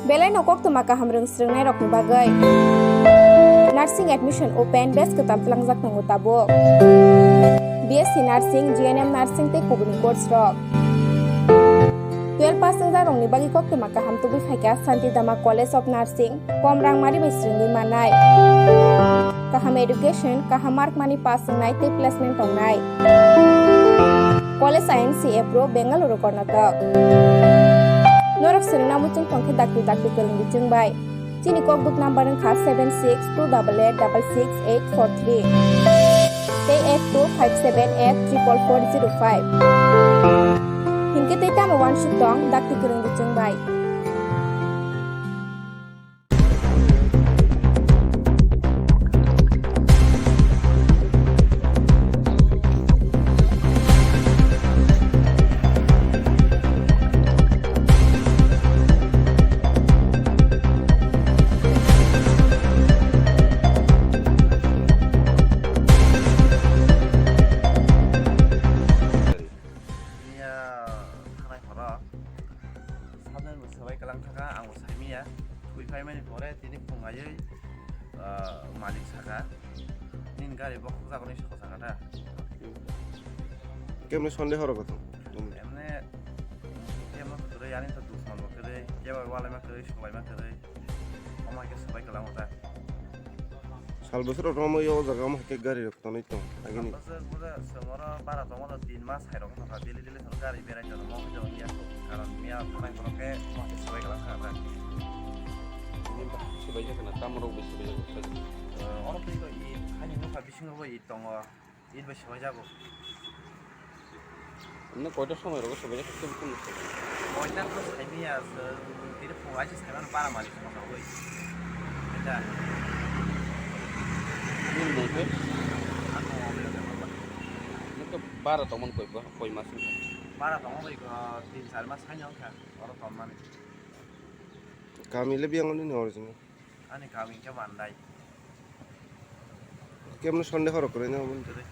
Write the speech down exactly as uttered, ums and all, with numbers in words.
Belai no koktwma kaham rwng swrwngnairokni bagwi. Nursing admission open, batch kwtal tlangjak tongo tabuk. B S C Nursing, G N M Nursing tei kubuni course rok. Twelve pass wngjakrokni bagwi koktwma kaham tubui phaikha Santidama College of Nursing, kom rangmari bai swrwngwi mannai. Kaham education, kaham mark mani pass wngnai tei placement tongnai. College I N C approve, Bengaluru, Karnataka. Norok swrwngna muchung tongkhe dakti dakti kwrwng bichwng bai. Chini kokbuk number wngkha seven six two double eight double six eight four three tei eight two five seven eight triple four zero five. Hinkhe tei tamo uansuk tong dakti kwrwng bichwng bai. Niya thanai horo. Sabjani bo swbai kwlang thaka, ang bo saimanya. Thwi phaimani pore tini phung aiwi, ah, malik saka, "Nini gari bokhok jago," hinwi saka ta. Kemne Sunday horo kotong? Emne, kemne kwrwi, ani to dusman bo kwrwi, kebo walaima kwrwi, solaima kwrwi. Omo hai khe swbai kwlango ta. Sal bwswk rok tongma o jaga omo hai khe gari rok tonwi tong agini. Bwswk bwswk chwng oro bara tongma da tin mas hai rok wngkha, daily daily chwng gari berai tongo, mo khe tongo ya. Karon miya thanai borok khe mo khe swbai kwlang kha ta. Bini bahai swbai kha na, tamo rok bai swbai kha. Oro twi ko i hani nokha bisingo bo i tongo. It bai swbai jago. Emne koita somoi rogo swbai jak, tum tum swbai? Koita to saimanya, tini phung aise saimano bara malik sama sawi. Eta. Nini mung khe? Ang mung khe bara tongmani koi ba, koi mas wngkha? Bara tongmani, ah, tin char mas haino wngkha, oro tongmani. Kami le biyang nini original? Ani kami khe Mandai. Kemno Sunday horo kwrwi no? Kwrwi.